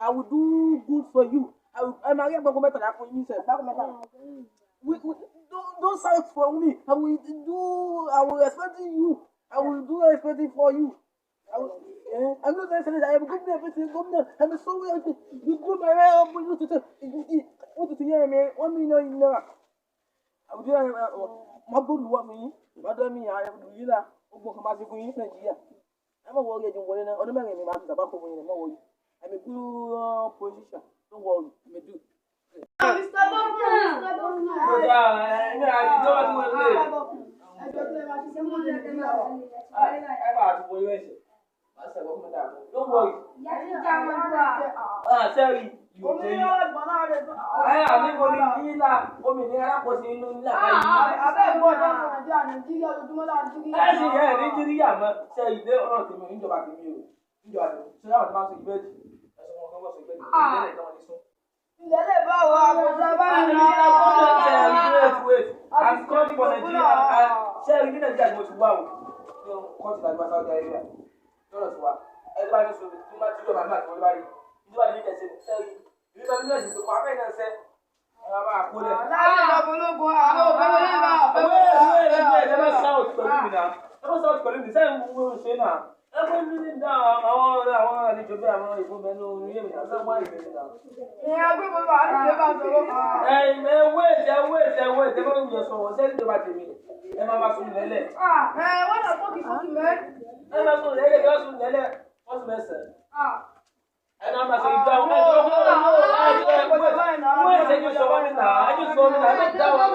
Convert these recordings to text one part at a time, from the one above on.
I will do good for you. I máa rí ẹgbẹ́gbẹ́ mẹ́tàlá fún yín sẹ́. Don't shout for me. I will do. I will respect you. I will do everything for you. I will. I'm not saying that I am governor, everything, governor. I'm so wealthy. You do my way. What to hear me? 1 million naira. I will do. Má gbọ́dọ̀ wá fún yín. Má dọ́ mi ààrẹ yìí la. Ó gbọ́n kan máa ṣe fún yín Nàìjíríà. Ẹ má worry, ẹ̀jẹ̀ wọlé náà. Ọdún 4 mi máa fi tàbá kó fún yín. Ẹ má worry. I'm a good position. Don't worry. I'm a do. Mr. Governor, Mr. Governor. Ẹjọ́ tó lè máa ṣiṣẹ́ mọ́ ní Nàìjíríà wa. Don't worry. Ah, sorry. You Òmìnira lágbọ̀n náà rẹ̀ tó. Ẹ àmì mo ní nílà òmìnira alákòóso inú nílà báyìí. Abẹ́ ìgbọ́ ọjọ́ fún Nàìjíríà, Nàìjíríà ojoojúmọ́ là ń jírí. Ẹ sì yẹ Nàìjíríà mọ ṣe ìdé ọ̀rọ̀ tèmi níjọba tèmi o níjọba tèmi ṣé àwọn tó máa ń sọ ìbẹ́ẹ̀dì ẹ̀sùn wọn kan wọ́n sọ ìbẹ́ẹ̀dì ìbẹ́ẹ̀dì tí wọ́n ti sún. Ìyẹlẹ̀ bá wa kò sábà ní. Wait, wait, I'm coming for Nigeria. Ṣé ẹ rí ní Nàìjíríà ni mo ti wá o? Ní kọ́ọ̀tù tàbí wá Saudi Arabia. Lọ́rọ̀ ti wá. Ẹ bá ní sọ tí wọ́n ti yọ̀ màmá àti wọlé báyìí. Ìjọba ní ìjẹsẹ̀ ṣe rí. Ìlú bá ní ẹ̀sìn tó kọ́ abẹ́ náà ṣẹ́. Ẹ máa máa kó lẹ̀. Láyé ìjọba ológun, àwọn òfin wọlé bá òfin Wait, wọlé. wait, wait, ẹ má shout pẹ̀lú mi náà. Ẹ má shout pẹ̀lú mi. Sẹ́yìn wo ṣe náà? Ẹ bá ní ní dá àwọn àlejò bí àwọn ìbò mẹ́nu ilé mi náà. Sẹ́yìn wá ìbẹ̀rẹ̀ náà. Ìyẹn agbébọn wà ní ìjọba sọ̀rọ̀. Ẹ ẹ wait, ẹ wait, ẹ wait, ẹ má wuyẹ sọ̀rọ̀. Sẹ́yìn ìjọba tèmi. Ẹ má má sùn lẹ́lẹ̀. Ẹ wọ́n náà fọ́ọ̀kì fọ́ọ̀kì mẹ́. Ẹ má sùn lẹ́lẹ̀, ẹ má sùn lẹ́lẹ̀. Wọ́n sùn mẹ́sàn-án. Ẹ má má sọ ìgbà wọn. Ẹ ẹ wait, ẹ jù sọ̀rọ̀ mi náà. Ẹ jù sọ̀rọ̀ mi náà. Ẹ má dá wọn.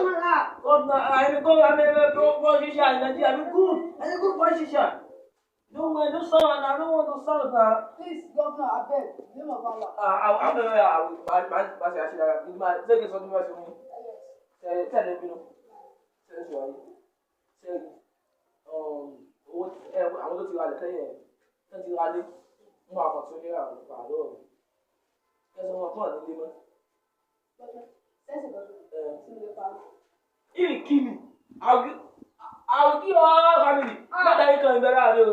Governor, I'm a governor, I'm a politician in Nigeria. I'm a good, I'm a good politician. Don't worry, don't sound, I don't want to sound now. Please, Governor, abeg, name of Allah. Ah, I don't know, I will, I say, I should have, say, something about me. Say, tell them, you know, say, say, say, owó ẹ àwọn tó ti ra lẹ̀ tẹ́yẹ̀ tó ti ra lé wọ́n máa kàn tún ní àwọn ìgbà lọ́wọ́ mi. Kẹsàn-án wọn kàn nílé mọ́. If you kill me, I will kill all family. Má dáyé kan ìbẹ̀rẹ̀ àárẹ̀ o.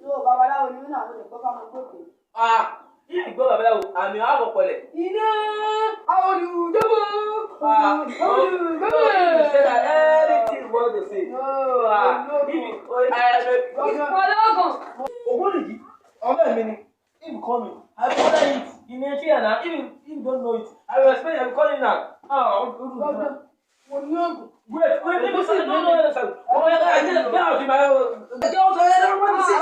No, babaláwo ni mí náà, mo lè gbọ́ fáwọn gbòkè. Ah, if you gbọ́ babaláwo, àmì àwọn pọ̀lẹ̀. Iná olùdókòwò. Ah, no, you say that anything you want to say. Ah, if you, Ogunliji, ọ̀rẹ́ mi ni, if you call me, I will order it in Nigeria now. If you don't know it, I will explain, I will call you now. Ah, Mo ní oògùn. Wait, wait, let me see. No, no, no, sorry. Oh my God, I get out of my own. Get out of I don't want to see.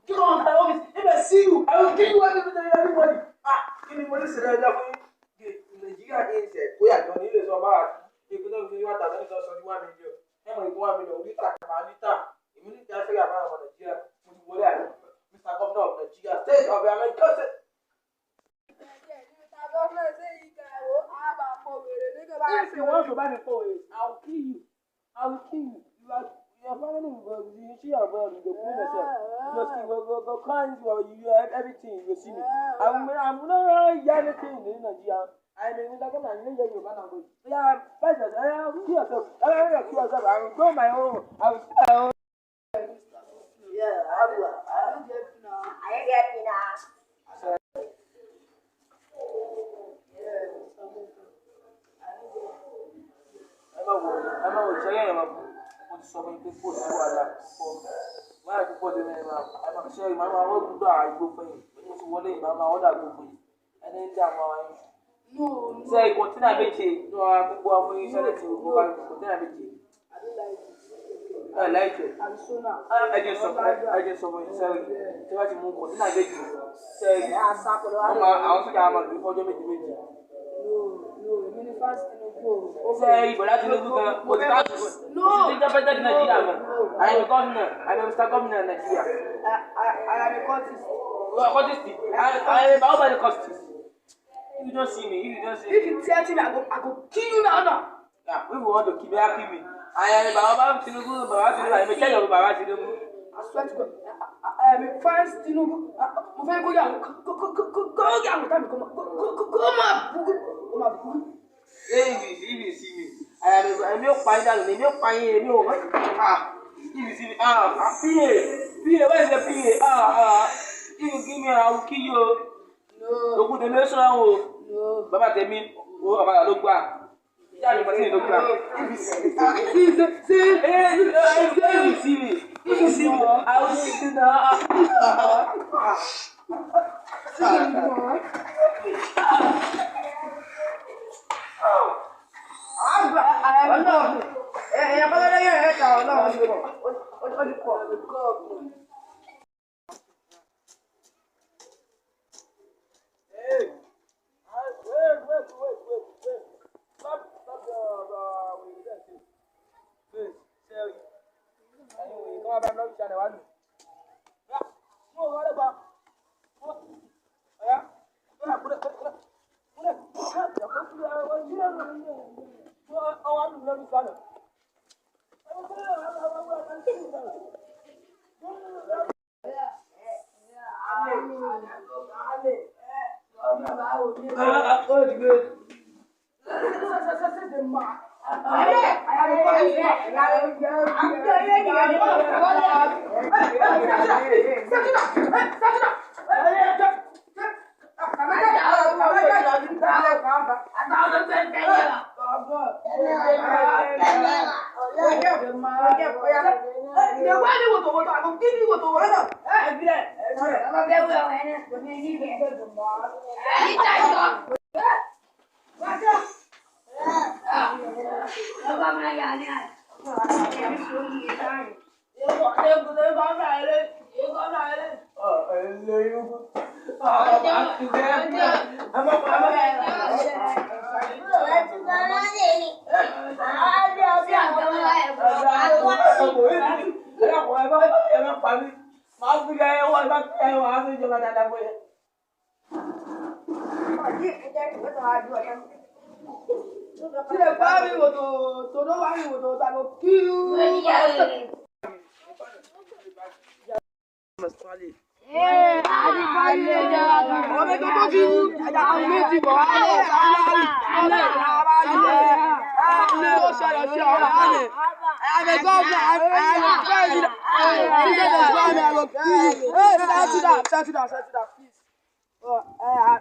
Get out of my office. If I see you, I will kill you, everybody, everybody. Ah, kí ni mo ní sèré ẹja fún yín? Nàìjíríà ní ìṣẹ̀ bóyá gan ní ilé sọ bá ìpínlẹ̀ òfin wà tàbí ní sọ ní 1 million. Ẹ mọ̀ ìpín 1 million lítà kàmá lítà. Èmi ní ìjà sẹ́yà fún àwọn Nàìjíríà. Mo ti wọlé àná. Mr. Governor of Nigeria, State of America. If you want to buy me for it, I will kill you. I will kill you. You are your family will go, you see your brother, you go kill yourself. You go see, go, go, go, cry, you have everything, you go see me. I will not hear anything in Nigeria. I'm a Mr. Governor, I know Yoruba language. Yeah, fight yourself, kill yourself. I will kill yourself. I will go my own. I will see my own. Yeah, I will. I ain't happy now. Ẹ má wò ìṣẹ́yẹ́ yẹn máa bú. Mo ti sọ fún yín pé kò sí wàhálà púpọ̀. Wàhálà púpọ̀ dé mẹ́rin máa ẹ máa ṣe ìmọ̀ máa wọ́n gbúdọ̀ àìgbó fún yín. Mo ti wọlé ìmọ̀ máa ọ̀dà gbó fún yín. Ẹni ń dààmú ara yín. Ṣé container méje ní wàá gbogbo àwọn fún yín sẹ́lẹ̀ tí gbogbo wa container méje. Ẹ láìpẹ́. Ẹ jẹ́ sọ fún yín sẹ́rí. Tí wọ́n ti mú container méje sẹ́rí. Wọ́n máa àwọn sójà máa lò ó fọ́jọ́ méje méje. Ṣé ìbọ̀dá Tinubu gan mo ti ká mo ti jẹ́ president Nàìjíríà mọ́. I am a governor. I am Mr. Governor Nigeria. I am a cultist. You are cultist. I am about by the cultist. If you don't see me, if you don't see If me. you threaten me, I go kill you now now. Yeah, if you want to kill me, kill me. I am Baba Tinubu, Baba Tinubu, I am a child of Baba Tinubu. I swear to God, I am a fans Tinubu. Mo fẹ́ kó yà kó yà wọ́n tàbí kó máa bú kó máa bú. If you see me, I am a, èmi ò pa yín dànù, èmi ò pa yín, èmi ò, ah, if you see me, ah, ah, PA. PA, where is the PA? Ah, ah. If you give me, I will kill you. No. Ogun tèmi ó sàn o. No. Bàbá tèmi, owó ọ̀kadà ló gbà. Ìyá mi pàṣẹ ló gbà. See, see, see. Hey, if you see me, if you see me, I will see you now. Ọlọ́run. Ẹ̀yàn kọ́lá lẹ́yìn ẹ̀ka ọlọ́run ti pọ̀. Ó ti pọ̀. Hey, wait, wait, wait, wait, wait. Stop, stop your, wait, wait, wait. Sorry. Anyway, come on, I'm not trying to want. Mo wá lọ́gbà. Mo, ọ̀yá, kúrẹ̀, kúrẹ̀, kúrẹ̀, kúrẹ̀, kúrẹ̀, ọwọ́ àlùmọ́ lórí sálọ.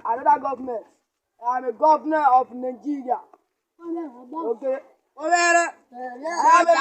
Another government. I'm a governor of Nigeria. Okay. I'm a